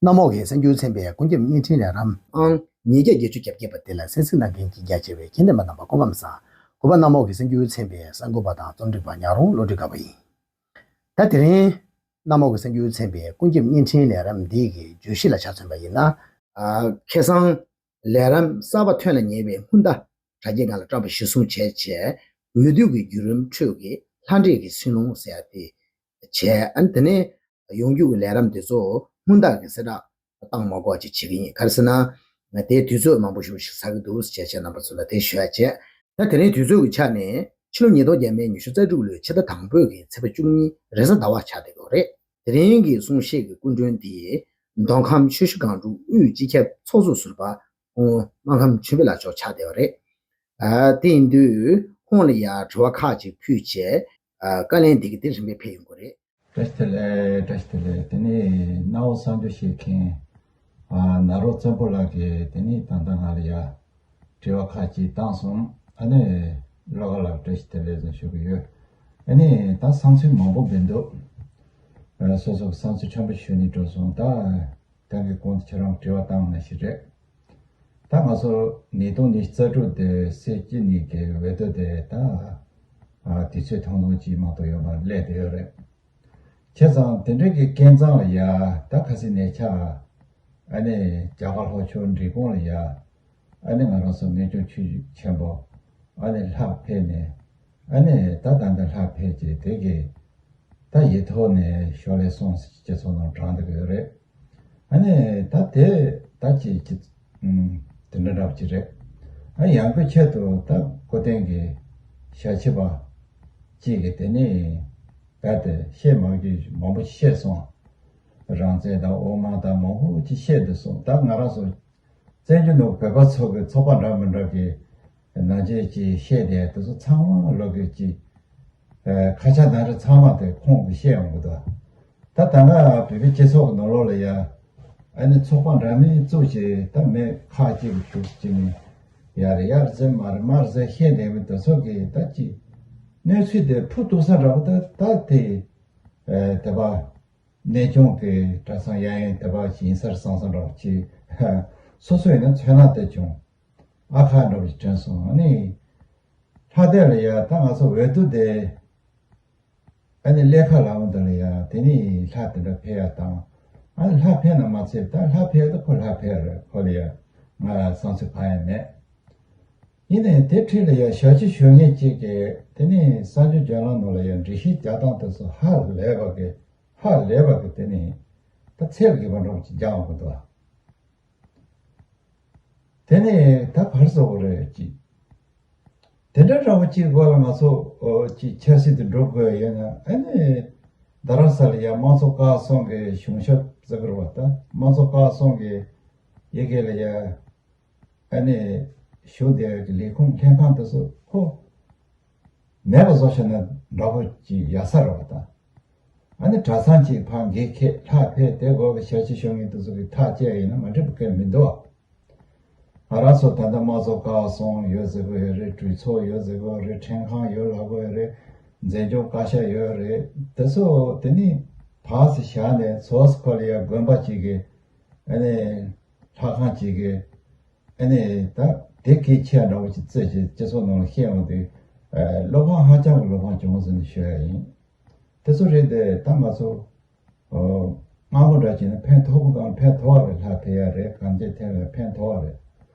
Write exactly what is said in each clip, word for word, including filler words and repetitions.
གནམ་འོག་གི་གསར་འགྱུར་ཚན་པའི་ཀུན་ཁྱབ་བརྙན་འཕྲིན་ལས་རིམ་ཨང་ཉིས་བརྒྱ་བརྒྱད་ཅུ་གྱ་བརྒྱད་པ་དེ་ལ་གསན་གཟིགས་གནང་མཁན་གྱི་རྒྱ་ཆེ་བའི་རྒན་ལྡན་པ་རྣམ་པ་སྐུ་ཁམས་བཟང་། གུས་པ་གནམ་འོག་གི་གསར་འགྱུར་ཚན་པའི་གསར་འགོད་པ་དང་རྩོམ་སྒྲིག་པ་ཉག་རོང་བློ་གྲོས་དགའ་པ་ཡིན། ད་དེ་རིང་། གནམ་འོག་གི་གསར་འགྱུར་ཚན་པའི་ཀུན་ཁྱབ་བརྙན་འཕྲིན་ལས་རིམ་འདི་གི་བརྗོད་གཞི་ལ་ཆ་མཚོན་པ་ཡིན་ན། ཨ། ཁ་སང་། ལས་རིམ་གསར་པ་ཐོན་ལ་ཉེ་བའི་སྔོན་བརྡ་དྲ་རྒྱའི་སྒང་ལ་བཀྲམ་པ་གཞིར་བཟུང་བྱས་བྱས། འོས་བསྡུ་གི་བརྒྱུད་རིམ་ཁྲོད་ཀྱི་ལྷ་འདྲེ་གི་སྲིད་བློན་ཟེར་ཡ་དེ་བྱས། ཨ་ནི་དེ་ནས་ཡོང་རྒྱུ་གི་ལས་རིམ་དེ་ཚོ་སྔོན་བརྡ་གི་གསལ་བསྒྲགས་བཏང་མ་དགོས་པ་ཅིག་བྱེད་ཀྱི་ཡིན། ག་རེ་ཟེར་ན། དེའི་དུས་ཚོད་མང་པོ་ཞིག་ཞིག་ཟ་གི་འདུག་ཟེར་བྱས་བྱས་རྣམ་པ་ཚོ་ལ་དེ་ཞུ་ཡ་བྱས། ད་དེ་རིང་དུས་ཚོད་ཀྱི་ཆ་ནས་ཕྱི་ལོ་ཉིས་སྟོང་བརྒྱ་མེད་ཉི་ཤུ་རྩ་དྲུག་ལོའི་ཕྱི་ཟླ་དང་པོའི་གི་ཚེས་པ་བཅུ་གཉིས་རེས་གཟའ་ཟླ་བ་ཆགས་བསྡད་ཡོད་རེད། དེ་རིང་གི་གསུང་བཤད་ཀྱི་སྐུ་མགྲོན་དེ་མདོ་ཁམས་ཆུ་བཞི་སྒང་དྲུག་དབུས་སྤྱི་ཁྱབ་ཚོགས་གཙོ་ཟུར་པ་སྐུ་ངོ་སྨར་ཁམས་ཆོས་འཕེལ་ལགས་མཆོག་ཆགས་བསྡད་ཡོད་རེད། ཨ། དེ་ཡིན་དུས་ཁོང་ལ་ཡང་དྲི་བ་ཁག་ཅིག་ཕུལ་བྱས། ཨ། བཀའ་ལན་འདི་གི་དེ་རིམ་པས་ཕེབས་ཡོང་གི་རེད། བཀྲ་ཤིས་བདེ་ལེགས། བཀྲ་ཤིས་བདེ་ལེགས། དེ་ནས་གནའ་བོ་གསར་འགྱུར་བཤད་མཁན། ཨ། ནཱ་རོ་བཙན་པོ་ལགས་ཀྱིས་དེ་ནས་ད་ལྟ་ང་ལ་ཡ་དྲི་བ་ཁག་ཅིག་བཏང་སོང་། ཨ་ནི་བློ་དགའ་ལགས་བཀྲ་ཤིས་བདེ་ལེགས་ཟེར་ཞུ་གི་ཡོད། ཨ་ནི་ད་བསམ་ཚུལ་མང་པོ་འབེབས་འདུག། ཨ། སོ་སོ་གི་བསམ་ཚུལ་ཕྲན་བུ་ཞུས་ནས་འགྲོ་སོང་། ད་ད་གིན་གོང་དུ་ཁྱེད་རང་དྲི་བ་བཏང་ནང་བཞིན་རེད། ད་ང་ཚོ་ཉིས་སྟོང་ཉི་ཤུ་རྩ་དྲུག་དེ་སྲིད་སྤྱི་གཉིས་ཀྱི་འོས་བསྡུ་དེ་ད། ཨ། དུས་ཚོད་ཐུང་ཐུང་ཅིག་མ་གཏོགས་ཡོད་མ་རེད། སླེབས་བསྡད་ཡོད་རེད། བྱས་ཙང་དེ་འདྲའི་གི་སྐས་འཛེགས་ལ་ཡ་ད་ཁ་སང་ཉེ་ཆར། ཨ་ནི་རྒྱ་གར་ལྷོ་ཕྱོགས་འབྲས་སྤུངས་ལ་ཡ། ཨ་ནི་ང་རང་ཚོ་ངེས་འབྱུང་ཆོས་ཆེན་པོ། ཨ་ནི་ལྷ་ཕེབས་ནས། ཨ་ནི་ད་ད་ལྟ་ལྷ་ཕེབས་རྗེས་དེ་གི། ད་ཡིག་ཐོག་ནས་ཞོར་ལས་སོང་ཟེར་སྤྱི་ཚོགས་ནང་དྲངས་བསྡད་ཀྱི་ཡོད་རེད། ཨ་ནི་ད་དེ་ད་ཅིག་ཅིག་ཨུམ། དེ་འདྲ་འདྲ་པོ་ཅིག་རེད། ཨ། ཡང་སྒོས་ཆེད་དུ་ད་སྐུ་རྟེན་གྱི་ཞབས་ཕྱི་པ་གཅིག་གིས་དེ་ནས་རྦད་དེ་བཤད་མ་དགོས་མང་པོ་ཞིག་བཤད་སོང་། རང་བཙན་དང་དབུ་མ་དང་མང་པོ་ཅིག་བཤད་འདུག་སོང་། ད་ང་རང་ཚོ་བཙན་བྱོལ་ནང་བོད་པ་ཚོ་གི་ཚོགས་པ་འདྲ་མི་འདྲ་གི་ནང་ཆེན་གྱི་བཤད་དེ་དེ་ཚོ་ཚང་མ་ལོག་གི་ཅིག། ཨ། ཁ་ཆ་ནང་རེ་ཚང་མ་དེ་ཁོང་གིས་བཤད་ཡོང་གི་འདུག། ད་ད་ང་བོད་པའི་སྤྱི་ཚོགས་ཀྱི་ནང་ལོགས་ལ་ཡ། ཨ་ནི་ཚོགས་པ་འདྲ་མིན་བཙུགས་བྱས་ད་མི་ཁག་ཅིག་གིས་ཞུགས་བྱས་ནས་ཡ་རེད་ཡ་རེད་ཟེར་མ་རེད་མ་རེད་ཟེར་བཤད་བསྡད་མི་དེ་ཚོ་གིས་ད་ཅིག་གནས་ཚུལ་དེ་ཕུ་ཐུག་ས་འདྲ་པོ་ད་ད་དེ། ཨ། དེ་པ། གནས་ཆུང་གི་གྲྭ་ཚང་ཡང་ཡང་དེ་པ་ཞིག་ཡིན་ས་རེད་བསམ་བསམ་འདྲ་པོ་ཅིག། སོ་སོ་ཡིན་ན་ཚོར་སྣང་དེ་བྱུང་། ཨ་ཁ་འདྲ་པོ་ཞིག་དྲན་སོང་། ཨ་ནི། ལྷ་ལྡན་ལ་ཡ་ད་ང་ཚོ་འོས་བསྡུ་དེ། ཨ་ནི་ཀླད་ཁ་ལ་འོང་དུས་ལ་ཡ་དེ་ནི་ལྷ་དེ་འདྲ་ཕེབས་ཡ་དང་། ཨ་ནི་ལྷ་ཕེབས་ན་མ་ཚད་ད་ལྷ་ཕེབས་ཡ་ད་ཁོ་ལྷ་ཕེབས་རེད། ཁོ་ལ་ཡ་ང་བསམ་ཚུལ་གང་ཡང་མེད། ཡིན་ནའི་དེ་འཁྲིས་ལ་ཡ་ཞབས་ཕྱི་ཞུ་མཁན་གཅིག་གིས་དེ་ནི་གསར་འགྱུར་བརྒྱུད་ལམ་ནང་ལ་ཡ་འགྲེལ་བཤད་རྒྱག་སྟངས་དེ་ཚོ་ཧ་ལས་པ་གི་ཧ་ལས་པ་གི་དེ་ནི་ད་ཚད་ལས་བརྒལ་བ་འདྲ་པོ་ཅིག་རྒྱག་འོང་གི་འདུག། དེ་ནས་ད་ག་རེ་ཟེར་དགོས་རེད་ཅིག། དེ་འདྲ་འདྲ་པོ་ཅིག་སྐོར་ལ་ང་ཚོ་ཨོ་ཅིག་ཆབ་སྲིད་དུ་འགྲོ་དགོས་ཡོད་ན། ཨ་ནི་རྡ་རམ་ས་ལ་ཡ་དམངས་གཙོ་བཀའ་ཟུར་གྱི་གཞུང་ཞབས་ཟེར་དགོས་རེད་པ། ད་དམངས་གཙོ་བཀའ་ཟུར་གྱི་ཡ་གི་ལ་ཡ་ཨ་ནི་བཞུགས་བསྡད་ཡ་གི་ལས་ཁུངས་ལྷན་ཁང་དེ་ཚོ་ཁོ་མེད་པ་བཟོ་བྱས་ན་འདྲ་པོ་ཅིག་ཡག་ས་རེད་པ། ད། ཨ་ནི་གྲྭ་ཚང་གཅིག་ཕར་འགན་འཁྱེར་ལྷ་ཕེབས་དེ་སྐོར་གྱི་ཞབས་ཕྱི་ཞུ་མཁན་དེ་ཚོ་གིས་ཐག་བཅད་ཡིན་ན་མ་འགྲིག་པ་གང་ཡང་མི་འདུག། ང་རང་ཚོ་ད་ལྟ་དམངས་གཙོ་བཀའ་ཟུར་ཡོད་ཟེར་གྱི་ཡོད་རེད། གྲོས་ཚོགས་ཡོད་ཟེར་གྱི་ཡོད་རེད། ཁྲིམས་ཁང་ཡོད་ལབ་ཀྱི་ཡོད་རེད། འཛིན་སྐྱོང་བཀའ་ཤག་ཡོད་རེད། དེ་ཚོ་དེ་ནི་ཕར་ཙམ་བཞག་ནས་ཚོགས་སུ་ཁོ་ལ་ཡ་དགོན་པ་གཅིག་གི་ཨ་ནི་ལྷ་ཁང་གཅིག་གི་ཨ་ནི་ད་དེ་གལ་ཆེ་འདྲ་པོ་ཅིག་བརྩིས་བྱས་སྤྱི་ཚོགས་ནང་ལ་བཤད་འོང་དུས། ཨ། བློ་ཕམ་ཧ་ཅང་གི་བློ་ཕམ་བྱུང་ཟེར་ནས་ཞུ་ཡ་ཡིན། དེ་ཚོ་རེད་དེ་ད་ང་ཚོ་ཨོ་སྔ་མོ་འདྲ་བྱས་ན་ཕན་ཐོགས་པོ་གང་ཕན་ཐོགས་པ་རེད། ལྷ་ཕེབས་ཡ་རེད། གང་ཅི་ཐེབས་ཡ་ཕན་ཐོགས་པ་རེད།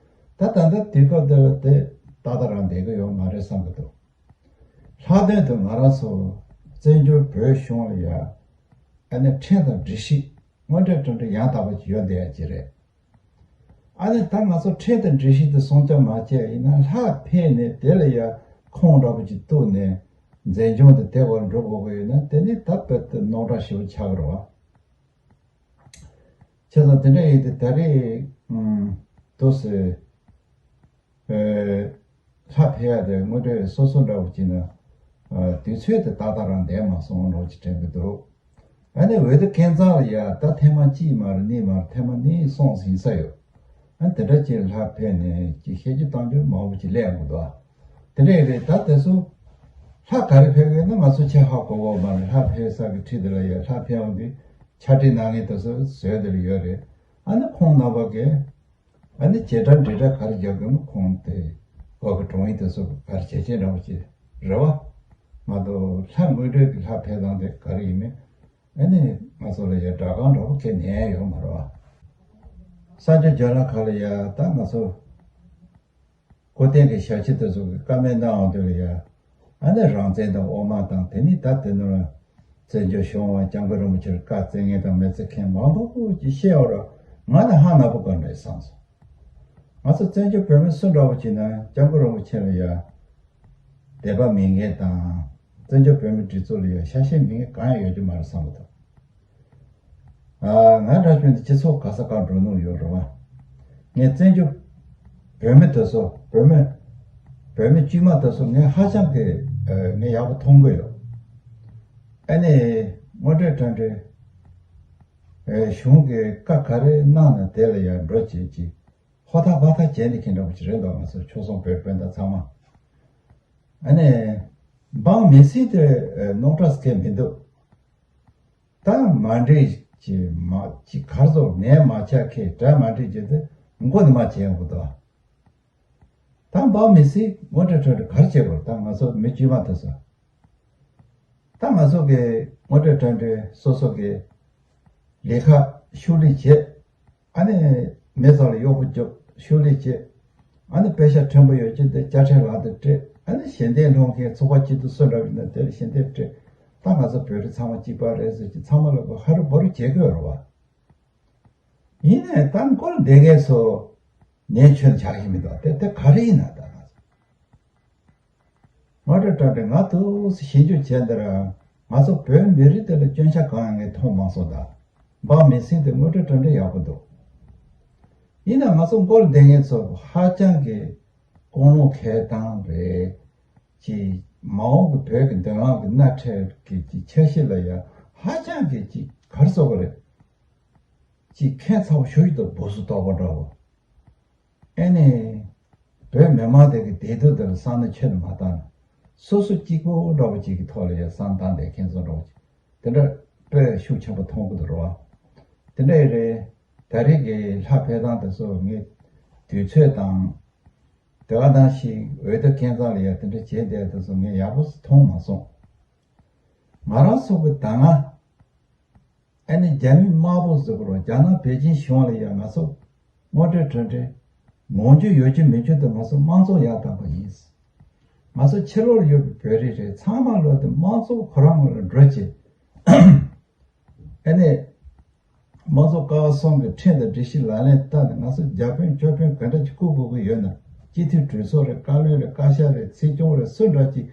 ད་ད་ལྟ་དུས་སྐབས་འདི་ལ་དེ་ཏག་ཏག་རང་བསྡད་ཀྱི་ཡོད་མ་རེད་བསམ་གྱི་འདུག། ལྷག་དོན་དུ་ང་རང་ཚོ་བཙན་བྱོལ་བོད་གཞུང་ལ་ཡ་ཨ་ནི་ཁྲིམས་དང་སྒྲིག་གཞི་དངོས་འབྲེལ་དྲང་འབྲེལ་ཡང་དག་པ་ཅིག་ཡོད་བསྡད་ཡ་ཅིག་རེད། ཨ་ནི་ད་ང་ཚོ་ཁྲིམས་དང་སྒྲིག་གཞི་དེ་སྲུང་སྐྱོབ་མ་བྱས་ཡིན་ན། ལྷ་ཕེབས་ནས་དེ་ལ་ཡ་ཁུངས་འདྲ་པོ་ཅིག་གཏུགས་ནས་འཛིན་སྐྱོང་དེ་དེ་བར་འགྲོ་དགོས་ཀྱི་ཡོད་ན། དེ་ནི་ད་རྦད་དེ་རྣོ་དྲགས་ཞེ་པོ་ཆགས་ཀྱི་རེད་པ། བྱས་ཙང་དེ་འདྲ་ཡིན་དུས་ད་རེས་ཨུམ་འདུག་སེ། ཨེ། ལྷ་ཕེབས་ཡ་དེ་དངོས་འབྲེལ་སོ་སོ་འདྲ་པོ་ཅིག་ན། ཨ། དུས་ཚོད་དེ་ཏག་ཏག་རང་བསྡད་མ་སོང་འདྲ་པོ་ཅིག་དྲན་གྱི་འདུག། ཨ་ནི་འོས་བསྡུ་སྐས་འཛེགས་ལ་ཡ་ད་ཐེངས་མ་གཅིག་མ་རེད། གཉིས་མ་རེད། ཐེངས་མ་གཉིས་གསུམ་ཟིན་ས་ཡོད། ཨ་ནི་དེ་འདྲ་ཅིག་ལྷ་ཕེབས་ནས་ཅིག་བཤད་རྒྱུ་གཏམ་རྒྱུད་མང་པོ་ཅིག་སླེབས་ཡོང་གི་འདུག། ཨ། དེ་འདྲ་ཡིན་དུས་ད་དེ་ཚོ་ལྷ་ག་རེ་ཕེབས་ཀྱི་ཡོད་ན་ང་ཚོ་ཆ་ཧ་གོ་གི་ཡོད་མ་རེད། ལྷ་ཕེབས་ས་གི་འཁྲིས་དེ་ལ་ཡ་ལྷ་ཕེབས་ཡོང་དུས་ཕྱག་བྲིས་གནང་མཁན་དེ་ཚོ་ཟུར་དེ་ལ་ཡོད་རེད། ཨ་ནི་ཁོང་རྣམ་པ་གིས་ཨ་ནི་བྱེད་སྒྲ་འབྲི་སྒྲ་ག་རེ་རྒྱག་དགོས་ན་ཁོང་དེ་བོད་ཀྱི་དྲུང་ཡིག་དེ་ཚོ་ག་རེ་བྱེད་ཅན་འདྲ་བོ་ཅིག་རེད་བ། མ་གཏོགས་ལྷ་དངོས་འབྲེལ་གྱི་ལྷ་ཕེབས་སྟངས་དེ་ག་རེ་ཡིན་མིན་ཨ་ནི་ང་ཚོ་ལ་ཡ་སྒྲ་གང་འདྲ་བོ་ཁས་ལེན་ཡ་ཡོད་མ་རེད་བ། གསར་འགྱུར་བརྒྱུད་ལམ་ཁག་ལ་ཡ་ད་ང་ཚོ་སྐུ་རྟེན་གྱི་ཞབས་ཕྱི་དེ་ཚོ་གི་བཀའ་མོལ་གནང་འོང་དུས་ལ་ཡ། ཨ་ནི་རང་བཙན་དང་དབུ་མ་དང་དེ་ནི་ད་དེ་ནི་བཙན་བྱོལ་གཞུང་བ་སྐྱབས་མགོན་རིན་པོ་ཆེར་བཀའ་སྩལ་མཁན་དང་མི་སྩལ་མཁན་མང་པོ་ཅིག་བཤད་འོ་ར། ང་ནི་ཧ་ན་པོ་ག་འདྲ་བསམ་སོང་། ང་ཚོ་བཙན་བྱོལ་བོད་མི་སུ་འདྲ་བོ་ཅིག་ན་སྐྱབས་མགོན་རིན་པོ་ཆེ་ལ་ཡ་དད་པ་མེད་མཁན་དང་བཙན་བྱོལ་བོད་མི་སྒྲིག་འཛུགས་ལ་ཡ་ཤ་ཞེན་མེད་མཁན་གང་ཡང་ཡོད་རྒྱུ་མ་རེད་བསམ་གི་འདུག་ཨ། ང་འདྲ་བྱུང་སྟེ་སྤྱི་ཚོགས་ག་ས་ག་འགྲོ་ནུས་ཡོད་རེད་བ། ངས་བཙན་བྱོལ་བོད་མི་དེ་ཚོ་བོད་མི་བོད་མི་དཀྱུས་མ་དེ་ཚོ་ངས་ཧ་ཅང་གི་ཨ། ངས་ཡག་པོ་མཐོང་གི་ཡོད། ཨ་ནི་དངོས་འབྲེལ་དྲ་འབྲེལ་ཨ། གཞུང་གི་བཀའ་ག་རེ་གནང་ན་དེ་ལ་ཡང་འགྲོ་བྱེད་ཀྱི་ཧོ་ཐག་བ་ཐག་བྱས་ནས་ཁྱེད་འདྲ་པོ་ཅིག་རེད་འདུག་ང་ཚོ་ཆོལ་གསུམ་བོད་སྤུན་ཟླ་ཚང་མ། ཨ་ནི་འབངས་མི་སེར་དེ་ཨ། རྙོག་དྲ་ཟེར་མཁན་མི་འདུག་ད་མ་འདྲེས་ཀྱི་མ་ཅི་གར་སོགས་ནས་མ་ཆགས་ཁེ་གྲ་མ་འདྲེས་ཀྱི་དེ་མགོ་ནས་མ་བྱས་འོང་གི་འདུག་ད་འབངས་མི་སེར་དངོས་འབྲེལ་དྲ་འབྲེལ་གར་བྱེད་དགོས་ད་ང་ཚོ་མི་དཀྱུས་མ་དེ་ཚོ། ད་ང་ཚོ་གི་དངོས་འབྲེལ་དྲ་འབྲེལ་སོ་སོ་གི་ལས་ཀ་ཤུགས་ལས་བྱེད། ཨ་ནི་མི་ཚང་ལ་གཡོག་པོ་རྒྱོབ་ཤུགས་ལས་བྱེད། ཨ་ནི་པེ་ཤ་ཕྲན་བུ་ཡོད་ཀྱི་འདི་དཔྱ་ཁྲལ་ལག་ཏུ་སྤྲད། ཨ་ནི་ཞལ་འདེབས་སློང་མཁན་ཚོགས་པ་གཅིག་ཏུ་སུ་འདྲ་བ་ཡིན་ན་དེ་ལ་ཞལ་འདེབས་སྤྲད། ད་ང་ཚོ་བོད་རིགས་ཚང་མ་གཅིག་པ་རེད་ཟེར་གྱི་ཚང་མ་ལ་གོ་ཧ་རུ་བ་རུ་བྱེད་དགོས་རེད་བ། ཡིན་ནའི་ད་མགོ་ལ་བསྡད་མཁན་ཚོ་ནས་ཆོས་ཆགས་ཀྱི་མི་འདུག་དེ་དེ་ག་རེ་ཡིན་ན་ད་ང་ཚོ། དངོས་འབྲེལ་དྲ་འབྲེལ་ང་ཐུགས་སུ་ཞིབ་འཇུག་བྱས་འདིར་ང་ཚོ་བོད་མི་རིགས་དེ་ལ་སྐྱོན་ཆ་གང་ཡང་ངས་མཐོང་མ་སོང་ད། འབངས་མི་སེར་དེ་དངོས་འབྲེལ་དྲ་འབྲེལ་ཡག་པོ་འདུག་ཡིན་ན་ང་ཚོ་མགོ་ལ་བསྡད་མཁན་ཚོ་ཧ་ཅང་གི་ཀུན་སློང་འཁེལ་སྟངས་རེད། ཅིག་མ་འོངས་ཀྱི་བོད་ཀྱི་མདུན་ལམ་གྱི་སྣེ་ཁྲིད་ཀྱི་ཅིག་འཆར་གཞི་ལ་ཡང་ཧ་ཅང་གི་ཅིག་ག་རེ་ཟེར་དགོས་རེད། ཅིག་ཁྱད་མཚར་པོ་ཞེ་པོ་ཅིག་འདུག་སྦུ་སུ་དོག་པོ་འདྲ་བོ། ཨེ་ནས། བོད་མི་མང་དེ་གི་བདེ་སྡུག་དེ་ལ་བསམ་བློ་ཆེ་ནས་མ་བཏང་ནས། སོ་སོ་གཅིག་པོ་འདྲ་བོ་ཅིག་གི་ཐོག་ལ་ཡང་བསམ་བཏང་བསྡད་མཁན་ཚོ་འདྲ་བོ་ཅིག་དེ་འདྲ་དཔེ་ཤུགས་ཆེན་པོ་མཐོང་གི་འདུག་རེད་བ། དེ་འདྲ་ཡིན་རེད། ད་རེས་ཀྱི་ལྷ་ཕེབས་སྟངས་དེ་ཚོ་ངས་དུས་ཚོད་དང་། དེ་ག་དང་ཞིག་འོས་བསྡུ་སྐལ་བཟང་ལ་ཡང་དེ་འདྲ་བྱས་བསྡད་དེ་ཚོ་ངས་ཡག་པོ་མཐོང་མ་སོང་། ང་རང་ཚོ་གི་ད་སྔ། ཨ་ནི་རྒྱ་མི་དམར་པོ་ཟེར་བ་རྒྱ་ནག་པེ་ཅིན་གཞུང་ལ་ཡང་ང་ཚོ་དངོས་འབྲེལ་དྲ་འབྲེལ་མང་རྒྱུ་ཡོད་རྒྱུ་མེད་རྒྱུ་དེ་ང་ཚོ་དམངས་གཙོ་ཡར་བཏང་པ་ཡིན། ང་ཚོ་ཕྱི་ལོགས་ལ་ཡོད་པའི་བོད་རིགས་རེད་ཚང་མ་ལོག་སྟེ་དམངས་གཙོ་ཁོ་རང་ངོས་ལ་འགྲོ་བྱེད། ཨ་ནི་དམངས་གཙོ་ཀ་བ་གསུམ་གྱི་ཁྲིམས་དང་སྒྲིག་གཞི་ལག་ལེན་བསྟར་ནས་ང་ཚོ་རྒྱ་དཔོན་སྐྱོར་དཔོན་ག་འདྲ་ཅིག་བསྐོ་དགོས་ཀྱི་ཡོད་ན་སྤྱི་འཐུས་གྲོས་ཚོགས་རེད་བཀའ་བློན་རེད་བཀའ་ཤག་རེད་སྲིད་སྐྱོང་རེད་སུ་འདྲ་ཅིག་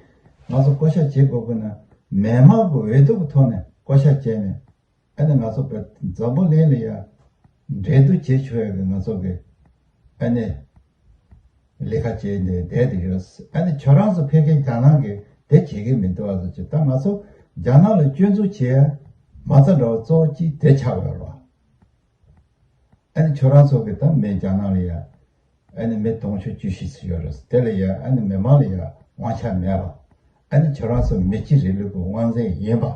ང་ཚོ་བསྐོ་བཞག་བྱེད་དགོས་ཀྱི་ན་མི་མང་གི་འོས་བསྡུ་གི་ཐོག་ནས་བསྐོ་བཞག་བྱས་ནས། ཨ་ནི་ང་ཚོ་བོད་འཛམ་བུ་གླིང་ལ་ཡ་འགྲན་བསྡུར་བྱེད་ཆོག་ཡ་གི་ང་ཚོ་གི་ཨ་ནི་ལས་ཀ་བྱས་ནས་བསྡད་དེ་ཡོད། ཨ་ནི་ཁྱོད་རང་ཚོ་ཕེབས་མཁན་རྒྱ་ནག་གི་དེ་བྱེད་ཀྱི་མི་འདུག་ཨ་ཚོ་ཅི་ད་ང་ཚོ་རྒྱ་ནག་ལ་སྐྱོན་འཛུགས་བྱེད་ཡ་མ་རྩ་འདྲ་བ་གཙོ་བོ་གཅིག་དེ་ཆགས་ཡོད་རེད་བ། ཨ་ནི་ཁྱོད་རང་ཚོ་གི་ད་མི་རྒྱ་ནག་ལ་ཡ། ཨ་ནི་མི་དུང་ཕྱུར་བཅུ་བཞི་ཙམ་ཡོད་རེད། དེ་ལ་ཡ་ཨ་ནི་མི་མང་ལ་ཡ་དབང་ཆ་མེད་པ། ཨ་ནི་ཁྱོད་རང་ཚོ་མི་གཅིག་རིང་ལུགས་ཀྱི་དབང་འཛིན་ཡིན་པ།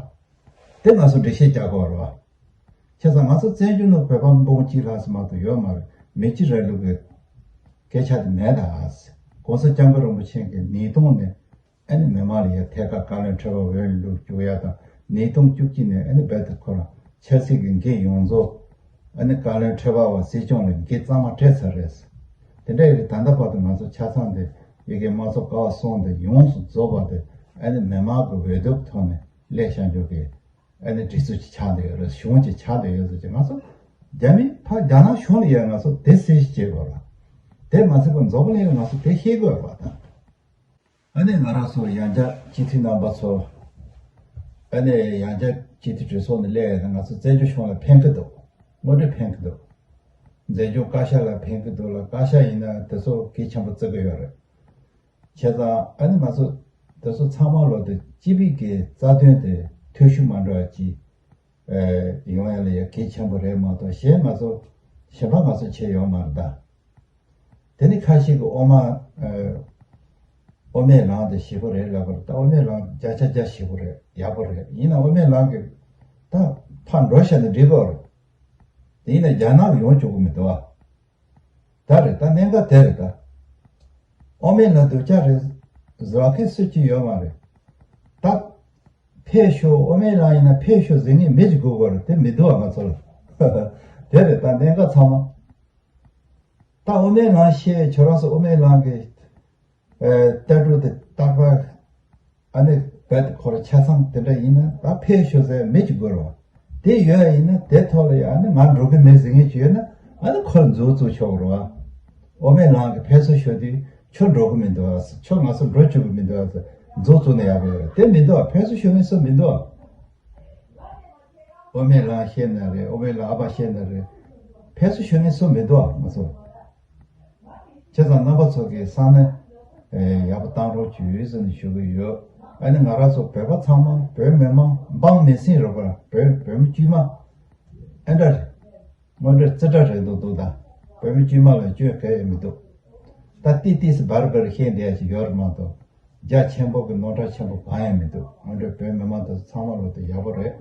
དེ་ང་ཚོ་འགྲེལ་བཤད་རྒྱག་དགོས་རེད་བ། བྱས་ཙང་ང་ཚོ་བཙན་བྱོལ་ནང་བོད་པ་འབུམ་གཅིག་ལྷག་ཙམ་མ་གཏོགས་ཡོད་མ་རེད། མི་གཅིག་རིང་ལུགས་ཀྱི་སྐད་ཆ་དེ་མེད་ད། གོང་ས་སྐྱབས་མགོན་རིན་པོ་ཆེ་གིས་ཉིས་སྟོང་ནས། ཨ་ནི་མི་མང་ལ་ཡ་ཐད་ཀར་བཀའ་བློན་ཁྲི་པ་འོས་བླུག་བཅུག་ཡ་དང་ཉིས་སྟོང་བཅུ་གཅིག་ནས་ཨ་ནི་རྦད་དེ་ཁོ་རང་ཆབ་སྲིད་ཀྱི་འགན་ཡོངས་རྫོགས་ཨ་ནི་བཀའ་བློན་ཁྲི་པ་བ་སྲིད་སྐྱོང་ལ་འགན་གཙང་མ་སྤྲད་ཚར་རེད། དེ་འདྲ་ཡིན་དུས་ད་ལྟ་བར་དུ་ང་ཚོ་ཆ་ཚང་དེ་ཡ་གི་དམངས་གཙོ་ཀ་བ་གསུམ་དེ་ཡོངས་སུ་རྫོགས་པ་དེ་ཨ་ནི་མི་མང་གི་འོས་བསྡུ་ཐོག་ནས་སླེབས་བཞག་རྒྱུ་གི་ཨ་ནི་སྒྲིག་འཛུགས་ཅིག་ཆགས་བསྡད་ཡོད་རེད། གཞུང་ཅིག་ཆགས་བསྡད་ཡོད་ཟེར་གྱི་ང་ཚོ་རྒྱ་མི་ཕ་རྒྱ་ནག་གཞུང་ལ་ཡ་ང་ཚོ་དེ་གསལ་བཤད་བྱེད་དགོས་རེད། དེ་མ་ཚད་པ་འཛམ་བུ་གླིང་ལ་ང་ཚོ་དེ་བཤད་དགོས་རེད་བ་དང་། ཨ་ནི་ང་རང་ཚོ་ཡང་བསྐྱར་སྤྱི་འཐུས་རྣམ་པ་ཚོ། ཨ་ནི་ཡང་བསྐྱར་སྤྱི་འཐུས་གྲོས་ཚོགས་ནས་སླེབས་ཡོང་ན་ང་ཚོ་བཙན་བྱོལ་གཞུང་ལ་ཕན་གི་འདུག་དངོས་འབྲེལ་ཕན་གི་འདུག་འཛིན་སྐྱོང་བཀའ་ཤག་ལ་ཕན་གི་འདུག་ལ་བཀའ་ཤག་ཡིན་ན་དེ་ཚོ་གལ་ཆེན་པོ་བརྩི་གི་ཡོད་རེད། བྱས་ཙང་ཨ་ནི་ང་ཚོ་དེ་ཚོ་ཚང་མ་ལོ་དེ་སྤྱི་པའི་གི་རྩ་དོན་དེ་འཐུས་ཤོར་མ་འགྲོ་བ་ཅིག་ཡོང་ཡ་ལ་ཡ་གལ་ཆེན་པོ་རེད་མ་གཏོགས་གཞན་ང་ཚོ་གཞན་པ་ང་ཚོ་བྱས་ཡོད་མ་རེད་ད། དེ་ནི་ཁ་ཤས་ཀྱིས་དབུ་མ། ཨ། དབུ་མའི་ལམ་དེ་ཞེ་པོ་རེད་ལབ་པ་རེད་ད། དབུ་མའི་ལམ་བརྒྱ་ཆ་བརྒྱ་ཞེ་པོ་རེད། ཡག་པོ་རེད། ཡིན་ན་དབུ་མའི་ལམ་གྱི་ད་ཕར་འགྲོ་བཞག་ན་འགྲིག་གི་རེད། ཡིན་ན་རྒྱ་ནག་ཡོང་ཆོག་གི་མི་འདུག་ཨ། ད་རེད། ད་གནད་འགག་དེ་རེད་ད། ཨོ་མེ་ལང་སྡུག་ཅག་རེད་ཟེར་མཁན་སུ་གཅིག་ཡོད་མ་རེད། ད་ཕེབས་ཤོག་ཨོ་མེ་ལང་ཡིན་ན་ཕེབས་ཤོག་ཟེར་མཁན་མི་གཅིག་དགོས་པ་རེད། དེ་མི་འདུག་ཨ་ང་ཚོ་ལ། དེ་རེད། ད་གནད་འགག་ཚང་མ། ད་ཨོ་མེ་ལང་བཤད། ཁྱོད་རང་ཚོ་ཨོ་མེ་ལང་གི་ཨེ་ལྟ་གྲུབ་དེ་རྟག་པར་ཨ་ནི་རྦད་དེ་ཁོ་རང་ཆ་ཚང་དེ་འདྲ་ཡིན་ན་ད་ཕེབས་ཤོག་ཟེར་མི་གཅིག་དགོས་རེད་བ། དེ་ཡོད་ཡིན་ན་དེ་ཐོག་ལ་ཡང་ཨ་ནི་ང་འགྲོ་གི་མེད་ཟེར་མཁན་ཅིག་ཡོད་ན་ཨ་ནི་ཁོ་ལ་མཛུབ་བཙུགས་ཆོག་གི་རེད་བ། ཨོ་མེ་ལང་གི་ཕེབས་བསུ་ཞུ་དུས་ཁྱོད་འགྲོ་གི་མི་འདུག་ཨ། ཁྱོད་ང་ཚོ་འགྲོ་བཅུག་གི་མི་འདུག་ཨ། མཛུབ་བཙུགས་ན་ཡག་པོ་ཡོད་རེད། དེ་མི་འདུག་ཨ། ཕེབས་བསུ་ཞུ་མཁན་སུ་མི་འདུག་ཨ། ཨོ་མེ་ལང་བཤད་ན་རེད། ཨོ་མེ་ལང་ཨ་ཕ་བཤད་ན་རེད། ཕེབས་བསུ་ཞུ་མཁན་སུ་མི་འདུག་ཨ། ང་ཚོ། བྱས་ཙང་རྣམ་པ་ཚོ་གི་སང་ཉིན་ཨེ་ཡག་པོ་བཏང་རོགས་བྱོས་ཟེར་ནས་ཞུ་གི་ཡོད། ཨ་ནི་ང་རང་ཚོ་བོད་པ་ཚང་མ་བོད་མི་མང་འབངས་མི་སེར་རོགས་པ་བོད་བོད་མི་དཀྱུས་མ་ཨེ་འདྲ་རེད། དངོས་འབྲེལ་རྩེ་གྲ་རེད་འདུག་འདུག་ད། བོད་མི་དཀྱུས་མ་ལ་སྐྱོན་གང་ཡང་མི་འདུག་ད་ཏིས་ཏིས་སུ་འབར་འབར་བཤད་བསྡད་ཡ་ཞིག་ཡོད་རེད་མ་གཏོགས་རྒྱ་ཆེན་པོ་གི་ནོར་འཁྲུལ་ཆེན་པོ་གང་ཡང་མི་འདུག་དངོས་འབྲེལ་བོད་མི་མང་དེ་ཚང་མ་ལོ་དེ་ཡག་པོ་རེད།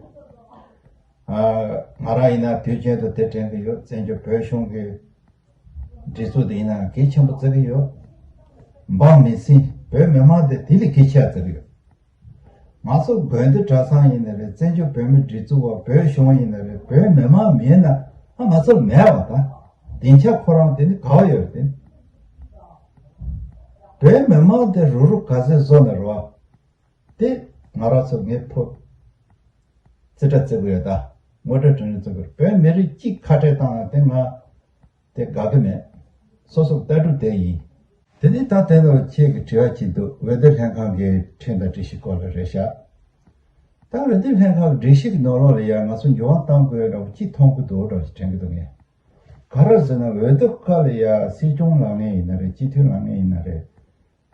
ཨ། ང་རང་ཡིན་ན་དུས་རྒྱུན་དུ་དེ་དྲན་གི་ཡོད། བཙན་བྱོལ་བོད་གཞུང་གི་སྒྲིག་འཛུགས་དེ་ཡིན་ན་གལ་ཆེན་པོ་བརྩི་གི་ཡོད། འབངས་མི་སེར་བོད་མི་མང་དེ་དེ་ལས་གལ་ཆེ་བ་བརྩི་གི་ཡོད། ང་ཚོ་དགོན་སྡེ་གྲྭ་ཚང་ཡིན་ན་རེད། བཙན་བྱོལ་བོད་མིའི་སྒྲིག་འཛུགས་པ་བོད་གཞུང་ཡིན་ན་རེད། བོད་མི་མང་མེད་ན་ཨ་ང་ཚོ་མེད་པ་དང་། སྡིངས་ཆ་ཁོ་རང་དེ་ནི་ག་བ་ཡོད་རེད་དེ། བོད་མི་མང་དེ་རུག་རུག་ག་ཚོད་བཟོ་ན་རོ། དེ་ང་རང་ཚོ་ངས་ཕོ་རྩེ་གྲ་རྩེ་གི་ཡོད་ད། ངོ་སྤྲོད་དྲང་གནས་རྩེ་གི་ཡོད། བོད་མི་རིགས་གཅིག་ཁ་བྲལ་བཏང་ན་དེ་ང་དེ་དགའ་གི་མེད། སོ་སོ་ལྟ་གྲུབ་དེ་ཡིན། དེ་ནས་ད་དེ་ནང་ཁྱེད་ཀྱི་དྲི་བ་གཅིག་འདུག་འོས་བསྡུ་ལྷན་ཁང་གི་ཁྲིམས་དང་སྒྲིག་གཞི་སྐོར་ལ་རེད་ཤག་ད་འོས་བསྡུ་ལྷན་ཁང་གི་སྒྲིག་གཞི་གི་ནང་ལོགས་ལ་ཡང་ང་ཚོ་འགྱུར་བ་གཏང་དགོས་འདྲ་པོ་གཅིག་མཐོང་གི་འདུག་འདྲ་པོ་ཞིག་དྲན་གི་འདུག་ངས། ག་རེ་ཟེར་ན་འོས་བསྡུ་སྐབས་ལ་ཡང་སྲིད་སྐྱོང་ལངས་མཁན་ཡིན་ན་རེད། སྤྱི་འཐུས་ལངས་མཁན་ཡིན་ན་རེད།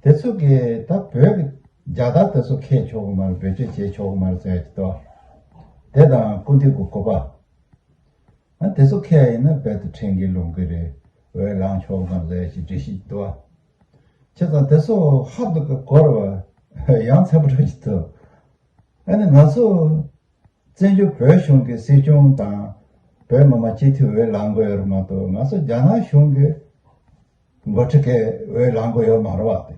དེ་ཚོ་གིས་ད་བོད་ཀྱི་རྒྱལ་དར་དེ་ཚོ་འཁྱེར་ཆོག་གི་མ་རེད། འབོད་སྐྱོད་བྱེད་ཆོག་གི་མ་རེད་ཟེར་གྱི་འདུག་དེ་དང་སྐུ་མདུན་གྱི་སྐུ་པར། ཨ་དེ་ཚོ་འཁྱེར་ཡིན་ན་རྦད་དེ་ཁྲིམས་འགལ་ལུང་འགལ་རེད། འོས་ལངས་ཆོག་གི་མ་རེད་ཟེར་གྱི་སྒྲིག་གཞི་འདུག་བྱས་ཙང་དེ་ཚོ་ཧ་ཏུ་གི་གོ་ར་བ་ཡ་མཚན་པོ་འདྲ་ཞིག་འདུག་ཨ་ནི་ང་ཚོ་བཙན་བྱོལ་བོད་གཞུང་གི་སྲིད་སྐྱོང་དང་བོད་མི་མང་སྤྱི་འཐུས་འོས་ལངས་དགོས་ཡོད་རེད་མ་གཏོགས། ང་ཚོ་རྒྱ་ནག་གཞུང་གི་འགོ་ཁྲིད་ཀྱི་འོས་ལངས་དགོས་ཡོད་མ་རེད་བ། དེ་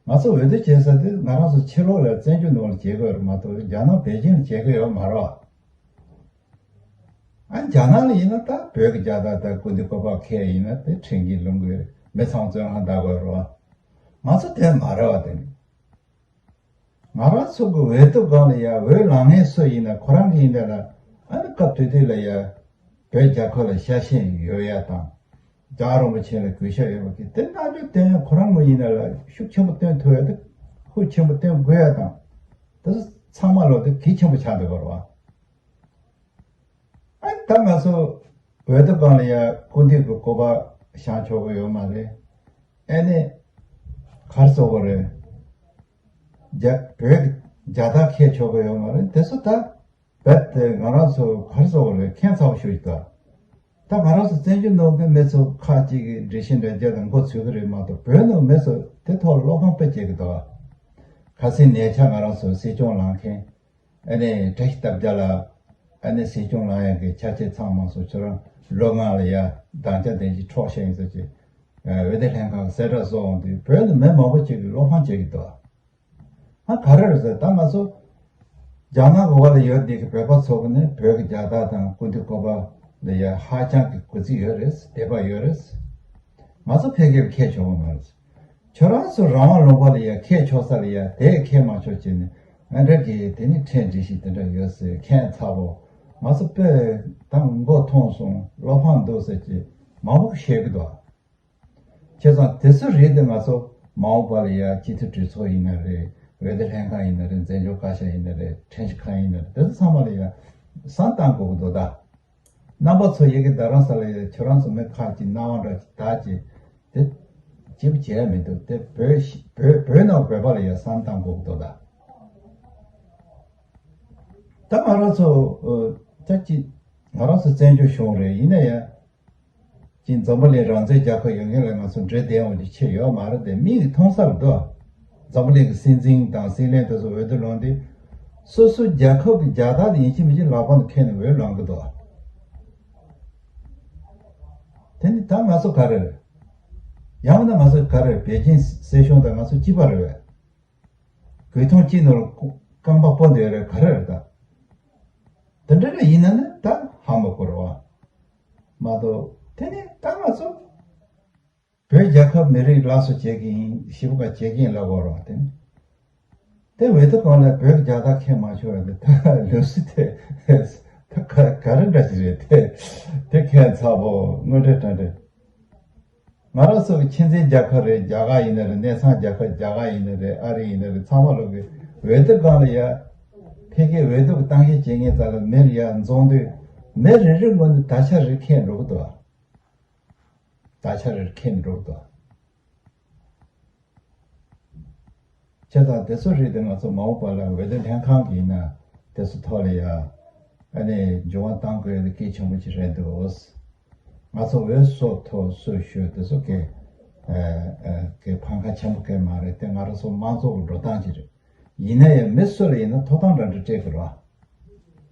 ང་ཚོ་འོས་བསྡུ་བྱེད་ས་དེ་ང་རང་ཚོ་ཕྱི་ལོགས་ལ་བཙན་བྱོལ་ནང་ལ་བྱེད་དགོས་ཡོད་རེད་མ་གཏོགས་རྒྱ་ནག་པེ་ཅིང་ལ་བྱེད་དགོས་ཡོད་མ་རེད་བ། ཨ་རྒྱ་ནག་ལ་ཡིན་ན་ད་བོད་ཀྱི་རྒྱལ་དར་དང་སྐུ་མདུན་སྐུ་པར་འཁྱེར་ཡིན་ན་དེ་ཁྲིམས་འགལ་ལུང་འགལ་རེད། མི་ཚང་བཙོན་ཁང་བསྡད་དགོས་རེད་བ། ང་ཚོ་དེ་མ་རེད་བ། དེ་ནི། ང་རང་ཚོ་གི་འོས་བསྡུ་སྒང་ལ་ཡ་འོས་ལངས་མཁན་སུ་ཡིན་ན་ཁོ་རང་གི་ཡིན་ན་ལ། ཨ་ནི་སྐབས་དེ་དུས་ལ་ཡ་བོད་རྒྱལ་ཁབ་ལ་ཤ་ཞེན་ཡོད་ཡ་དང་། རྒྱལ་བ་རིན་པོ་ཆེ་ལ་གུས་ཞབས་ཡོད་པ་གི་དེ་རྣམ་འགྱུར་སྟོན་ཡ་ཁོ་རང་ངོ་ཡིན་ན་ལ་ཤུགས་ཆེན་པོ་སྟོན་ཐུབ་ཡ་དེ་ཤུགས་ཆེན་པོ་སྟོན་དགོས་ཡ་དང་། དེ་ཚོ་ཚང་མ་ལོ་དེ་གལ་ཆེན་པོ་ཆགས་འདུག་གོ་ར་བ། ཨ་ནི་ད་ང་ཚོ་འོས་བསྡུ་སྒང་ལ་ཡ་སྐུ་མདུན་གྱི་སྐུ་པར་བཞེངས་ཆོག་གི་ཡོད་མ་རེད། ཨ་ནི་ག་རེ་ཟེར་དགོས་རེད། རྒྱ་བོད་ཀྱི་རྒྱལ་དར་འཁྱེར་ཆོག་གི་ཡོད་མ་རེད། དེ་ཚོ་ད་རྦད་དེ་ང་རང་ཚོ་ག་རེ་ཟེར་དགོས་རེད། ཁྱད་མཚར་པོ་ཞིག་འདུག་ད་ང་རང་ཚོ་བཙན་བྱོལ་ནང་གི་མི་ཚོ་ཁག་ཅིག་གིས་སྒྲིག་གཞི་འདྲ་རྒྱབ་དང་མགོ་ཚོས་ཀྱི་རེད་མ་གཏོགས་བོད་ནང་མི་ཚོ་དེ་ཐོག་ལ་བློ་ཕམ་དཔེ་སྐྱེ་གི་འདུག་ཁ་སང་ཉེ་ཆར་ང་རང་ཚོ་སྲིད་སྐྱོང་ལངས་མཁན། ཨ་ནི་བཀྲ་ཤིས་རྟ་བརྒྱ་ལགས། ཨ་ནི་སྲིད་སྐྱོང་ལངས་ཡག་གི་ཆ་རྐྱེན་ཚང་མ་སོགས་ཁྱོད་རང་ལོ་ལྔ་ལ་ཡ་དམ་བཅའ་དེ་ཅིག་འཕྲོག་བཞག་ཡིན་ཟེར་གྱི། འོས་བསྡུ་ལྷན་ཁང་གསལ་བསྒྲགས་སོགས་འོང་དུས་བོད་ནང་མི་མང་པོ་ཅིག་གིས་བློ་ཕམ་བྱེད་ཀྱི་འདུག་ཨ་ག་རེ་རེད་ཟེར། ད་ང་ཚོ་རྒྱ་ནག་གི་འོག་ལ་ཡོད་བསྡད་ཀྱི་བོད་པ་ཚོ་གི་ནི་བོད་ཀྱི་རྒྱལ་དར་དང་སྐུ་མདུན་སྐུ་པར་ལ་ཡ་ཧ་ཅང་གི་གུས་བརྩི་ཡོད་རེད། དད་པ་ཡོད་རེད། ང་ཚོ་ཕལ་སྐད་འཁྱེར་ཆོག་གི་མ་རེད། ཁྱོད་རང་ཚོ་རང་དབང་ལུང་པ་ལ་ཡ་འཁྱེར་ཆོག་ས་ལ་ཡ་དེ་འཁྱེར་མ་ཆོག་བྱས་ནས་ང་འདྲ་གི་དེ་ནི་ཁྲལ་འགྲིག་ཞིག་དེ་འདྲ་ཡོད་ཟེར། ཁྱད་མཚར་པོ། ང་ཚོ་དཔེ་ད་མགོ་འཐོམས་སོང་། བློ་ཕམ་འདུག་ཟེར་གྱི་མང་པོ་བཤད་གི་འདུག་བྱས་ཙང་དེ་ཚོ་རེད་དེ་ང་ཚོ་མ་འོངས་པ་ལ་ཡ་སྤྱི་འཐུས་གྲོས་ཚོགས་ཡིན་ན་རེད། འོས་བསྡུ་ལྷན་ཁང་ཡིན་ན་རེད། འཛིན་སྐྱོང་བཀའ་ཤག་ཡིན་ན་རེད། ཁྲིམས་ཞིབ་ཁང་ཡིན་ན་རེད། དེ་ཚོ་ཚང་མ་ལ་ཡ་བསམ་བཏང་དགོས་གི་འདུག་ད་རྣམ་པ་ཚོ་ཡི་གེ་རྡ་རམ་ས་ལ་ཡ་ཁྱོད་རང་ཚོ་མི་ཁག་ཅིག་སྣང་བ་འདྲ་ཅིག་ད་ཅིག་དེ་ཅིབ་བྱས་མི་འདུག་དེ་བོད་ཤི་བོད་བོད་ནང་བོད་པ་ལ་ཡ་བསམ་བཏང་དགོས་གི་འདུག་ད་ད་ང་རང་ཚོ་ཨ་ད་ཅིག་ང་རང་ཚོ་བཙན་བྱོལ་གཞུང་རེད། ཡིན་ན་ཡང་། ཅིག་འཛམ་བུ་གླིང་རང་བཙན་རྒྱལ་ཁབ་ཡོད་མཁན་ལ་ང་ཚོ་འདྲི་བདེ་འོང་གི་ཆེད་ཡོད་མ་རེད་དེ། མིག་གིས་མཐོང་ས་རེད་དོ། འཛམ་བུ་གླིང་གི་སྲིད་འཛིན་དང་སྲིད་བློན་དེ་ཚོ་འོས་བསྡུ་ལངས་དུས། སོ་སོའི་རྒྱལ་ཁབ་ཀྱི་རྒྱལ་དར་དེ་ཡིན་གཅིག་མིན་གཅིག་ལག་པ་ནང་འཁྱེར་ནས་འོས་ལངས་གི་འདུག་དེ་ནི་ད་ང་ཚོ་ག་རེ་རེད། ཡང་ན་ང་ཚོ་ག་རེ་རེད། པེ་ཅིན་སྲིད་གཞུང་དང་ང་ཚོ་གཅིག་པ་རེད་བས། གོས་ཐུང་གཅིག་ནང་ལ་རྐང་པ་སྤོ་འདོད་རེད། ག་རེ་རེད་ད། དེ་འདྲ་རེ་ཡིན་ན་ནི་ད་ཧ་མ་གོ་རེད་བ། མ་གཏོགས་དེ་ནི་ད་ང་ཚོ་བོད་རྒྱལ་ཁབ་མི་རིགས་སླར་གསོ་བྱེད་ཀྱི་ཡིན། ཞེ་པོ་ག་བྱེད་ཀྱི་ཡིན་ལབ་དགོས་རེད་བ། དེ་ནི། དེ་འོས་བསྡུ་སྒང་ལ་བོད་ཀྱི་རྒྱལ་དར་འཁྱེར་མ་ཆོག་པ་དེ་ད་ལུགས་སྲོལ་དེ་ད་ག་ག་རེ་འདྲ་ཞིག་རེད། དེ་དེ་ཁྱད་མཚར་པོ་དངོས་འབྲེལ་དྲང་འབྲེལ། ང་རང་ཚོ་གི་ཁྱིམ་མཚེས་རྒྱལ་ཁབ་རེད། རྒྱ་གར་ཡིན་ན་རེད། གནས་ཚང་རྒྱལ་ཁབ་རྒྱ་གར་ཡིན་ན་རེད། ཨ་རི་ཡིན་ན་རེད། ཚང་མ་ལོག་གི་འོས་བསྡུ་སྒང་ལ་ཡ་ཕ་གིའི་འོས་བསྡུ་གི་གཏམ་བཤད་བྱེད་མཁན་རྩ་ལ་མི་རེ་ཡ་འཛོམས་དུས་མི་རེ་རེ་ངོས་ནས་དར་ཆ་རེ་འཁྱེར་འགྲོ་གི་འདུག་དར་ཆ་རེ་འཁྱེར་འགྲོ་གི་འདུག་བྱས་ཙང་དེ་ཚོ་རིགས་དེ་ང་ཚོ་མ་འོངས་པ་ལ་འོས་བསྡུ་ལྷན་ཁང་གིས་ན་དེ་ཚོ་ཐོག་ལ་ཡ་ཨ་ནི་འགྱུར་བ་གཏང་དགོས་ཡ་དེ་གལ་ཆེན་པོ་ཅིག་རེད་འདུག་ང་ཚོ་འོས་སུ་ཐོབ་སུ་ཞུ་དེ་ཚོ་གི་ཨ་ཨ་གི་ཕན་ཁ་ཆེན་པོ་གི་མ་རེད། དེ་ང་རང་ཚོ་དམངས་གཙོ་གི་འགྲོ་སྟངས་ཅིག་རེད། ཡིན་ན་ཡང་མི་སུ་ལ་ཡིན་ན་ཐོབ་ཐང་འདྲ་འདྲ་སྤྲད་དགོས་རེད་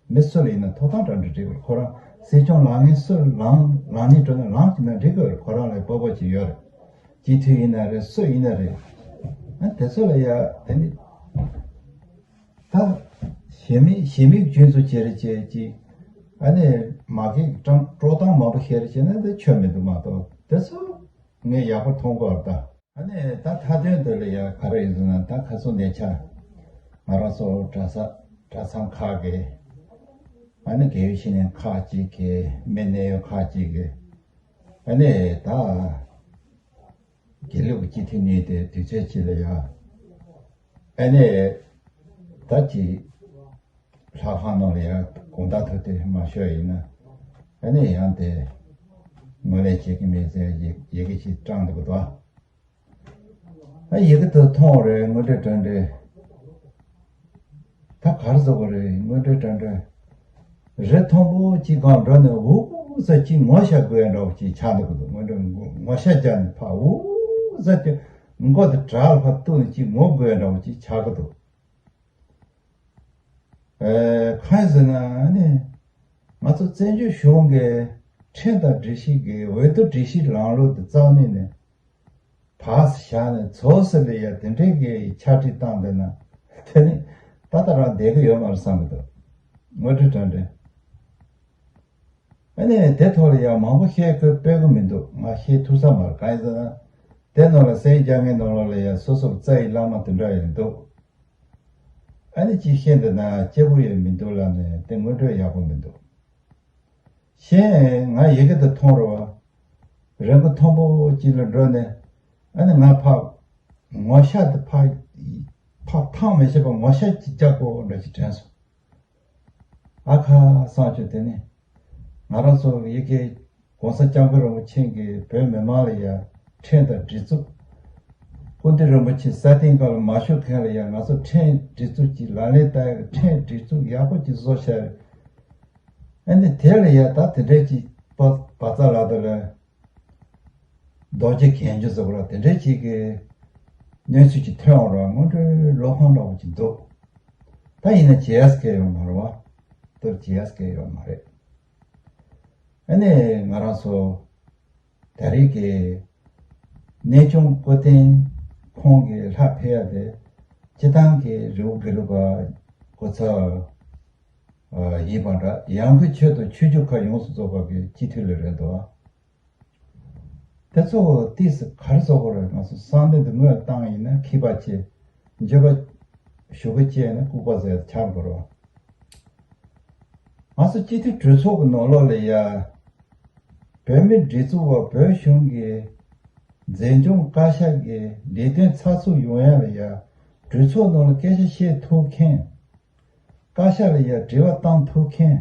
བ། མི་སུ་ལ་ཡིན་ན་ཐོབ་ཐང་འདྲ་འདྲ་སྤྲད་དགོས་རེད། ཁོ་རང་སྲིད་སྐྱོང་ལངས་མཁན་སུ་ལངས་ལངས་ནས་འགྲོ་ན་ལངས་ཀྱི་ན་འགྲིག་གི་རེད། ཁོ་རང་ལ་སྤོབས་པ་ཅིག་ཡོད་རེད། སྤྱི་འཐུས་ཡིན་ན་རེད། སུ་ཡིན་ན་རེད། ཨ་དེ་ཚོ་ལ་ཡ་དེ་ནི་ད་ཞེ་མེད་ཞེ་མེད་རྒྱུན་དུ་བྱེད་རེ་བྱེད་ཀྱི་ཨ་ནི་མ་གི་ཀྲང་དཀྲོག་གཏམ་མང་པོ་བཤད་རེ་བྱེད་ན་དེ་ཆོ་མི་འདུག་མ་གཏོགས་དེ་ཚོ་ངས་ཡག་པོ་མཐོང་གི་ཡོད་རེད་ད། ཨ་ནི་ད་མཐའ་དོན་དུ་ལ་ཡ་ག་རེ་ཡིན་ཟེར་ན། ད་ཁ་སང་ཉེ་ཆར་ང་རང་ཚོ་གྲྭ་ས་གྲྭ་ཚང་ཁག་གི་ཨ་ནི་དགེ་བའི་བཤེས་གཉེན་ཁག་ཅིག་གི་མི་གནད་ཡོད་ཁག་ཅིག་གི་ཨ་ནི་ད་དགེ་ལུགས་ཀྱི་སྤྱི་འཐུས་གཉིས་དེ་དུས་ཚོད་ཅིག་ལ་ཡ་ཨ་ནི་ད་ཅིག་ལྷ་ཁང་ནང་ལ་ཡང་དགོང་དག་ཐུག་དེ་མ་ཤོད་ཡིན་ན་ཨ་ནི་ཡང་དེ་ངོས་ལེན་བྱེད་ཀྱི་མེད་ཟེར་ཡི་ཡི་གེ་ཞིག་བཀྲམ་འདུག་གོ། ཨ་ཡི་གེ་དེ་མཐོང་རེད། དངོས་འབྲེལ་དྲང་འབྲེལ། ད་ག་རེ་ཟེར་དགོས་རེད། དངོས་འབྲེལ་དྲང་འབྲེལ། རི་མཐོན་པོ་གཅིག་སྒང་འགྲོ་ནས་འུ་ཟ་གཅིག་ངོ་ཤ་དགོས་འདྲ་བོ་ཅིག་ཆགས་འདུག་གོ། དངོས་འབྲེལ་ངོ་ཤ་རྒྱག་ནས་ཕར་འུ་ཟ་གཅིག་མགོ་དེ་བྲག་ལ་ཕར་གཏུགས་ནས་གཅིག་ངོ་དགོས་འདྲ་བོ་ཅིག་ཆགས་ཀྱི་འདུག་ཨེ། གང་ཡིན་ཟེར་ན་ནི། ང་ཚོ་བཙན་བྱོལ་གཞུང་གི་ཁྲིམས་དང་སྒྲིག་གཞི་གི་འོས་བསྡུ་སྒྲིག་གཞི་ལམ་ལུགས་དེ་རྩ་ནས་ནས་ཕར་བཞག་ནས་ཚོགས་སུ་ལ་ཡ་དེ་འདྲའི་གི་ཕྱག་བྲིས་བཏང་བསྡད་ན་དེ་ནི་ད་ལྟ་རང་བསྡད་ཀྱི་ཡོད་མ་རེད་བསམ་གྱི་འདུག་དངོས་འབྲེལ་དྲང་འབྲེལ། ཨ་ནི་དེ་ཐོག་ལ་ཡང་མང་པོ་བཤད་དགོས་དཔེ་གི་མི་འདུག་ང་བཤད་ཐུབ་ས་མ་རེད། གང་ཡིན་ཟེར་ན། དེ་ནང་ལ་གསན་རྒྱག་མཁན་ནང་ལོགས་ལ་ཡང་སོ་སོར་རྩ་ཡི་བླ་མ་དེ་འདྲ་ཡང་འདུག་ཨ་ནི་ཅིག་བཤད་འདི་ན་སྐྱིད་པོ་ཡོད་མི་འདུག་ལབ་ནས་དེ་དངོས་འབྲེལ་ཡག་པོ་མི་འདུག་གཞན་ང་ཡི་གེ་དེ་མཐོང་རུང་བ། རི་མགོ་མཐོན་པོ་ཅིག་ལ་འགྲོ་ནས་ཨ་ནི་ང་ཕར་ངོ་ཤ་དེ་ཕར་ཕར་འཕངས་མི་ཤེས་པར་ངོ་ཤ་ཅིག་རྒྱག་དགོས་འདྲ་ཞིག་དྲན་སོང་། ཨ་ཁ་བསམ་བྱུང་། དེ་ནི་ང་རང་ཚོ་ཡི་གེ་༸གོང་ས་༸སྐྱབས་མགོན་རིན་པོ་ཆེ་གིས་བོད་མི་མང་ལ་ཡ་ཁྲིམས་དང་སྒྲིག་འཛུགས། སྐུ་མདུན་རིན་པོ་ཆེ་ས་སྟེང་སྒང་ལ་མ་བཞུགས་མཁན་ལ་ཡ་ང་ཚོ་ཁྲིམས་སྒྲིག་འཛུགས་ཀྱི་ལག་ལེན་བསྟར་ཡག་གི་ཁྲིམས་སྒྲིག་འཛུགས་ཡག་པོ་ཅིག་བཟོ་བྱས། ཨ་ནི་དེ་ལ་ཡ་ད་དེ་འདྲའི་ཅིག་བ་བ་ཙ་ལ་དེ་ལ་རྡོ་རྗེ་གན་རྒྱ་ཟེར་བ་ར་དེ་འདྲའི་ཅིག་གི་གནས་ཚུལ་ཅིག་ཐོན་འོང་ར་དངོས་འབྲེལ་བློ་ཕམ་འདྲ་བོ་ཅིག་འདུག་ད་ཡིན་ན་བྱེད་ཡས་སྐལ་ཡོད་མ་རེད་བ། དེར་བྱེད་ཡས་སྐལ་ཡོད་མ་རེད། ཨ་ནི་ང་རང་ཚོ་ད་རེས་ཀྱི་གནས་ཆུང་སྐུ་རྟེན་ཁོང་གི་ལྷ་ཕེབས་ཡ་དེ་སྤྱི་བཏང་གི་རི་བོ་དགེ་ལུགས་པ་སྐུ་ཚབ་ཡིན་པ་འདྲ། ཡང་སྒོས་ཆེད་དུ་ཆོས་བརྒྱུད་ཁག་ཡོངས་སུ་རྫོགས་པ་གི་སྤྱི་འཐུས་ལ་རེད་འདུག་དེ་ཚོ་ཏིས་ག་རེ་བཟོ་དགོས་རེད། ང་ཚོ་བསམ་གཏན་དུ་དངོས་བཏང་ཡིན་ན་ཁྱི་པ་ཆེ། འགྱོད་པ་ཞུ་གི་བཅད་ན་ལྐུགས་པ་ཟེར་ཆགས་དགོས་རེད། ང་ཚོ་སྤྱི་འཐུས་གྲོས་ཚོགས་ཀྱི་ནང་ལོགས་ལ་ཡ། བོད་མིའི་སྒྲིག་འཛུགས་པ་བོད་གཞུང་གི་འཛིན་སྐྱོང་བཀའ་ཤག་གི་ལས་དོན་ཚགས་ཚུད་ཡོང་ཡ་ལ་ཡ། གྲོས་ཚོགས་ནང་ལ་སྐད་ཆ་བཤད་ཐུབ་མཁན། བཀའ་ཤག་ལ་ཡ་དྲི་བ་བཏང་ཐུབ་མཁན།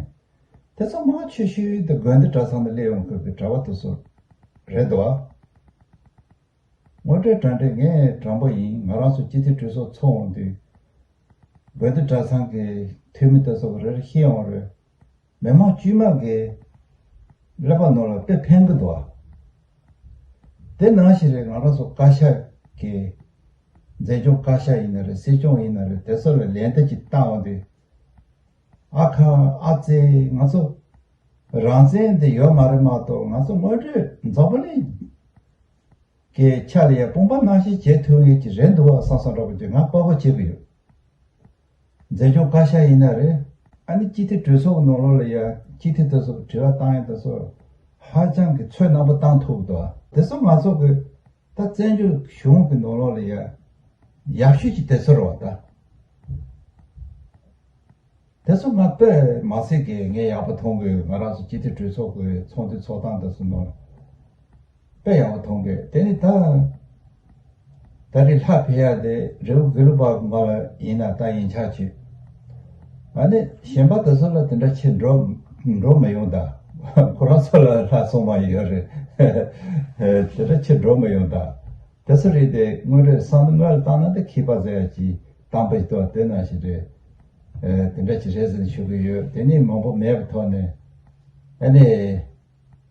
དེ་ཚོ་མང་ཆེ་ཤོས་དེ་དགོན་སྡེ་གྲྭ་ཚང་དུ་སླེབས་ཡོང་དགོས་པའི་གྲྭ་པ་དེ་ཚོ་རེད་འདུག་ཨ། དངོས་འབྲེལ་དྲང་འབྲེལ་ངས་དྲང་པོ་ཡིན། ང་རང་ཚོ་སྤྱི་འཐུས་གྲོས་ཚོགས་ཚོགས་འོང་དུས། དགོན་སྡེ་གྲྭ་ཚང་གི་འཐུས་མི་དེ་ཚོ་རེ་རེ་ཤེས་ཡོང་རེད། མི་མང་དཀྱུས་མ་གི་ཀླད་པ་ནང་ལ་དཔེ་ཕན་གི་འདུག་ཨ། དེ་ནང་བཞིན་རེད། ང་རང་ཚོ་བཀའ་ཤག་གི་འཛིན་སྐྱོང་བཀའ་ཤག་ཡིན་ན་རེད། སྲིད་སྐྱོང་ཡིན་ན་རེད། དེ་ཚོ་ལ་ལན་འདེབས་ཅིག་བཏང་འོང་དུས། ཨ་ཁ་ཨ་ཙེ། ང་ཚོ་ རང་བཙན་དེ་ཡོད་མ་རེད་མ་གཏོགས། ང་ཚོ་དངོས་འབྲེལ་འཛམ་བུ་གླིང་གི་ཆ་ལ་ཡ་དཔུང་པ་ནང་བཞིན་བྱེད་ཐུབ་ངེས་ཀྱི་རེད་འདུག་བ་བསམ་བསམ་འདྲ་པོ་ཅིག་ང་དཔའ་བོ་བྱེད་ཀྱི་ཡོད། འཛིན་སྐྱོང་བཀའ་ཤག་ཡིན་ན་རེད། ཨ་ནི་སྤྱི་འཐུས་གྲོས་ཚོགས་ཀྱི་ནང་ལོགས་ལ་ཡ་སྤྱི་འཐུས་དེ་ཚོ་དྲི་བ་བཏང་ཡ་དེ་ཚོ་ཧ་ཅང་གི་ཚོད་རྣམ་པ་བཏང་ཐུབ་འདུག་དེ་ཚོ་ང་ཚོ་གི་ད་བཙན་བྱོལ་གཞུང་གི་ནང་ལོགས་ལ་ཡ་ཡག་ཤོས་ཀྱི་དེ་ཚོ་རེད་བ་ད། དེ་ཚོ་ང་དཔེ་མ་སྲིད་ཀྱི་ངས་ཡག་པོ་མཐོང་གི་ཡོད། ང་རང་ཚོ་སྤྱི་འཐུས་གྲོས་ཚོགས་ཀྱི་ཚོགས་འདུ་ཚོགས་སྟངས་དེ་ཚོ་ནང་དཔེ་ཡག་པོ་མཐོང་གི། དེ་ནི་ད་ད་རེས་ལྷ་ཕེབས་ཡ་དེ་རི་བོ་དགེ་ལུགས་པ་མ་ལ་ཡིན་ན་ད་ཡིན་ཆགས་བྱེད། ཨ་ནི་གཞན་པ་དེ་ཚོ་ལ་དེ་འདྲ་ཆེ་འགྲོ་འགྲོ་མི་ཡོང་ད། ཁོ་རང་ཚོ་ལ་ལྷ་སྲུང་མ་ཡོད་རེད། དེ་འདྲ་ཆེ་འགྲོ་མི་ཡོང་ད། དེ་ཚོ་རེད་དེ། དངོས་འབྲེལ་བསམ་བློ་སྔོན་ལ་བཏང་ན་དེ་མཁས་པ་ཟེར་ཡ་ཅིག་བཏང་པའི་ལྟོ་དེ་ནང་བཞིན་རེད། ཨེ་དེ་འདྲ་ཅིག་རེད་ཟེར་ནས་ཞུ་གི་ཡོད། དེ་ནས་མང་པོ་མེད་པའི་ཐོག་ནས་ཨ་ནི་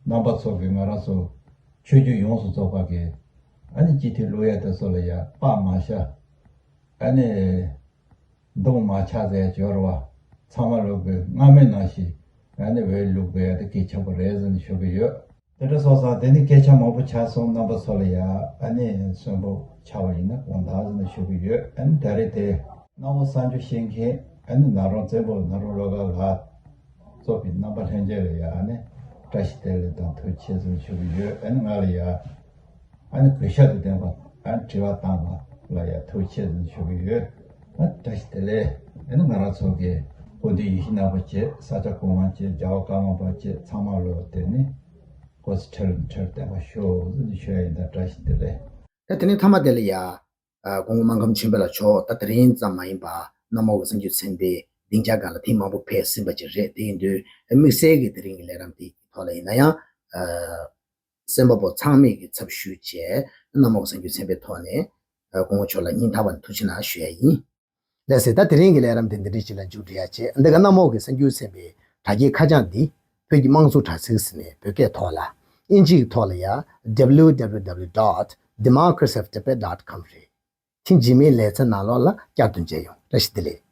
རྣམ་པ་ཚོ་གིས་ང་རང་ཚོ་ཆོས་བརྒྱུད་ཡོངས་སུ་རྫོགས་པ་གི་ཨ་ནི་སྤྱི་འཐུས་བླུག་ཡ་དེ་ཚོ་ལ་ཡ་དཔག་མ་ཤ། ཨ་ནི་མདུང་མ་ཆག་ཟེར་ཡ་ཅིག་ཡོད་རེད་བ། ཚང་མ་ལོག་གི་སྔ་མོའི་ནང་བཞིན་ཨ་ནི་འོས་བླུག་དགོས་ཡ་དེ་གལ་ཆེན་པོ་རེད་ཟེར་ནས་ཞུ་གི་ཡོད། དེ་འདྲ་སོང་ཙང་དེ་ནི་སྐད་ཆ་མང་པོ་ཆགས་སོང་། རྣམ་པ་ཚོ་ལ་ཡ་ཨ་ནི་གསོན་པོ་ཆགས་པ་ཡིན་ན་དགོངས་དག་ཟེར་ནས་ཞུ་གི་ཡོད། ཨ་ནི་ད་རེས་དེ་གནམ་འོག་གསར་འགྱུར་ཤེས་མཁན་ཨ་ནི་ནཱ་རོ་བཙན་པོ་ནཱ་རོ་བློ་དགའ་ལགས་གཙོས་པའི་རྣམ་པ་ལྷན་རྒྱས་ལ་ཡ་ཨ་ནི་བཀྲ་ཤིས་བདེ་ལེགས་དང་ཐུགས་རྗེ་ཆེ་ཟེར་ནས་ཞུ་གི་ཡོད། ཨ་ནི་ང་ལ་ཡ་ཨ་ནི་གུས་ཞབས་དང་ལྡན་པ་ཨ་ནི་དྲི་བ་བཏང་བ་ལ་ཡ་ཐུགས་རྗེ་ཆེ་ཟེར་ནས་ཞུ་གི་ཡོད། ཨ་བཀྲ་ཤིས་བདེ་ལེགས། ཨ་ནི་ང་རང་ཚོ་གི་སྐུ་མདུན་ཡིད་བཞིན་ནོར་བུ་བཅས་ས་སྐྱ་གོང་མ་བཅས་རྒྱལ་བ་ཀརྨ་པ་བཅས་ཚང་མ་ལོ་དེ་ནི་སྐུ་ཚེ་ཁྲི་ལོ་ཁྲི་བརྟན་པ་ཤོག་ཟེར་ནས་ཞུ་ཡ་ཡིན། ད་བཀྲ་ཤིས་བདེ་ལེགས། ད་དེ་ནས་མཐའ་མ་དེ་ལ་ཡ། ཨ་སྐུ་ངོ་སྨར་ཁམས་ཆོས་འཕེལ་ལགས་མཆོག་ད་དེ་རིང་ཙམ་མ་ཡིན་པ་གནམ་འོག་གི་གསར་འགྱུར་ཚན་པའི་སྡིངས་ཆ་སྒང་ལ་ཐེངས་མང་པོ་ཕེབས་ཟིན་པ་ཅིག་རེད། དེ་ཡིན་དུས་དམིགས་བསལ་གྱི་དེ་རིང་གི་ལས་རིམ་དེའི་ཐོག་ལ་ཡིན་ན་ཡང་། ཨ་གསན་པ་པོ་ཚང་མས་ཀྱི་ཚབ་ཞུས་བྱས་གནམ་འོག་གསར་འགྱུར་ཚན་པའི་ཐོག་ནས་ཨ་སྐུ་ངོ་མཆོག་ལ་སྙིང་ཐག་པ་ནས་ཐུགས་རྗེ་གནང་ཞུ་ཡ་ཡིན། ལགས་སོ། ད་དེ་རིང་གི་ལས་རིམ་དེ་འདི་འདྲ་ཞིག་ལ་མཇུག་སྒྲིལ་ཡ་བྱས། འདི་ག་གནམ་འོག་གི་གསར་འགྱུར་ཚན་པའི་དྲ་རྒྱའི་ཁ་བྱང་འདི་བོད་ཀྱི་དམངས་གཙོ་དྲ་ཚིགས་ཟེར་ནས་བོད་སྐད་ཐོག་ལ། དབྱིན་ཇིའི་ཐོག་ལ་ཡ་W W W dot democracy of tibet dot com རེད། ཐེངས་རྗེས་མའི་ལེ་ཚན་ནང་ལོགས་ལ་བསྐྱར་དུ་མཇལ་ཡོང་། བཀྲ་ཤིས་བདེ་ལེགས།